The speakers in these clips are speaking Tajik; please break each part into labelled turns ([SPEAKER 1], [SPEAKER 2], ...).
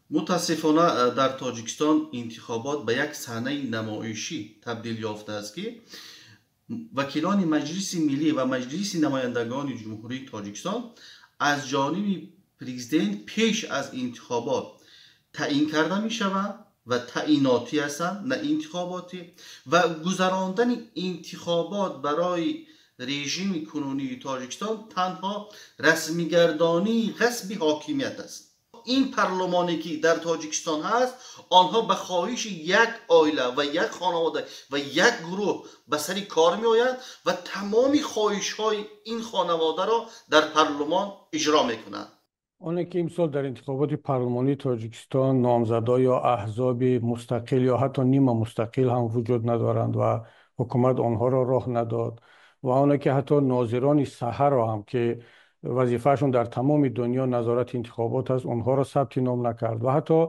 [SPEAKER 1] Мутаассифона, дар Тоҷикистон интихобот ба як саҳнаи намоишӣ табдил ёфтааст, ки вакилони Маҷлиси Миллӣ ва Маҷлиси намояндагони Ҷумҳурии Тоҷикистон аз ҷониби президент пеш аз интихобот таъин карда мешаванд ва таъинотӣ ҳастанд, на интихоботӣ. Ва гузарондани интихобот барои режими кунунии Тоҷикистон танҳо расмигардонии ғасби ҳокимият аст. Ин парлумоне, ки дар Тоҷикистон ҳаст, онҳо ба хоҳиши як оила ва як хонавода ва як гурӯҳ ба сари кор меоянд ва тамоми хоҳишҳои ин хонаводаро дар парлумон иҷро мекунанд.
[SPEAKER 2] Оне ки имсол дар интихоботи парлумонии Тоҷикистон номзадҳо ё аҳзоби мустақил ё ҳатто нимамустақил ҳам вуҷуд надоранд ва ҳукумат онҳоро роҳ надод, ва оне ки ҳатто нозирони саҳаро ҳам, ки вазифаашон дар тамоми дунё назорати интихобот аст, онҳоро сабти ном накард ва ҳатто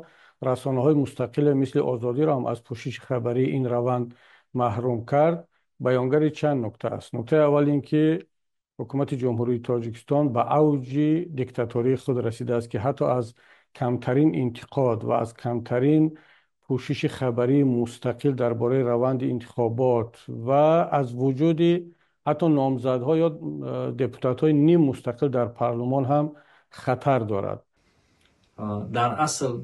[SPEAKER 2] расонаҳои мустақиле мисли Озодиро ҳам аз пӯшиши хабарии ин раванд маҳрум кард, баёнгари чанд нукта аст. Нуктаи аввал ин ки ҳукумати Ҷумҳурии Тоҷикистон ба авҷи диктатории худ расидааст, ки ҳатто аз камтарин интиқод ва аз камтарин пӯшиши хабарии мустақил дар бораи раванди интихобот ва аз вуҷуди ҳатто номзадҳо ё депутатҳои ниммустақил дар парлумон ҳам хатар дорад.
[SPEAKER 3] Дар асл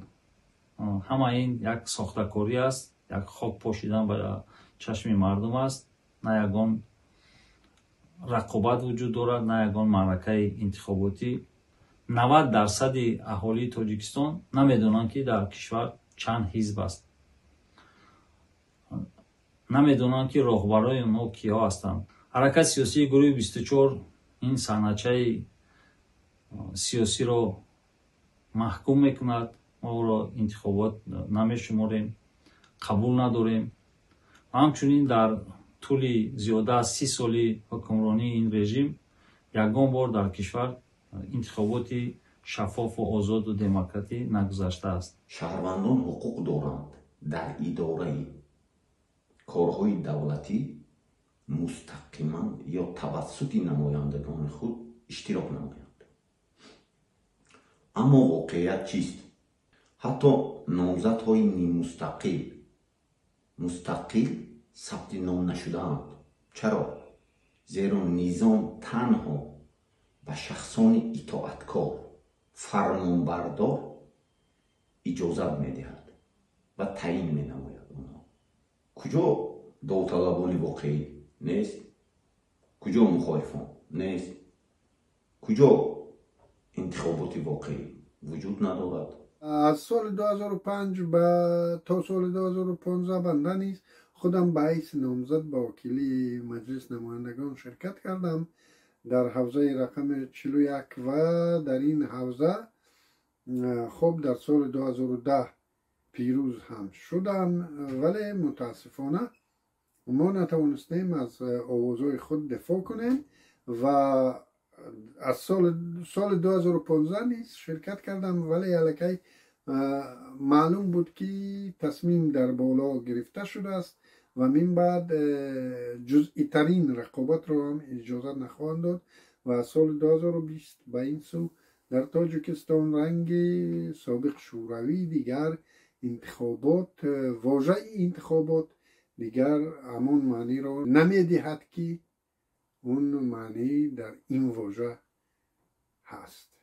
[SPEAKER 3] ҳама ин як сохтакорӣ аст, як хок пошидан ба чашми мардум аст. На ягон рақобат вуҷуд дорад, на ягон маъракаи интихоботӣ. 90 дарсади аҳолии Тоҷикистон намедонанд, ки дар кишвар чанд ҳизб аст, намедонанд, ки роҳбарои онҳо киҳо ҳастанд. Ҳаракати сиёсии гурӯҳи 24 ин саҳначаи сиёсиро маҳкум мекунад. Мо ӯро интихобот намешуморем, қабул надорем. Ва ҳамчунин дар тӯли зиёда аз 30 соли ҳукмронии ин режим ягон бор дар кишвар интихоботи шаффофу озоду демократӣ нагузаштааст.
[SPEAKER 4] Шаҳрвандон ҳуқуқ доранд дар идораи корҳои давлатӣ мустақиман ё тавассути намояндагони худ иштирок намоянд. Аммо воқеият чист? Ҳатто номзадҳои ниммустақил, мустақил сабти ном нашудаанд. Чаро? Зеро низом танҳо ба шахсони итоаткор, фармонбардор иҷозат медиҳад ва таъин менамояд онҳо. Куҷо довталабони воқеӣ? Нест. Куҷо мухолифон? Нест. Куҷо интихоботи воқеӣ? Вуҷуд надорад.
[SPEAKER 5] Аз соли 2005 ба то соли 2015 банда низ худам ба ҳайси номзад ба вакилии Маҷлис намояндагон ширкат кардам дар ҳавзаи рақами 41 ва дар ин ҳавза хуб дар соли 2010 пирӯз ҳам шудам, вале мутаассифона мо натавонистем аз овозҳои худ дифоъ кунем. Ва аз соли 2015 низ ширкат кардам, вале аллакай маълум буд, ки тасмим дар боло гирифта шудааст ва мин баъд ҷузъитарин рақобатро ҳам иҷозат нахоҳанд дод. Ва аз соли 2020 ба ин сӯ дар Тоҷикистон ранги собиқ Шӯравӣ дигар интихобот, вожаи интихобот дигар ҳамон маъниро намедиҳад, ки он маънӣ дар ин вожа ҳаст.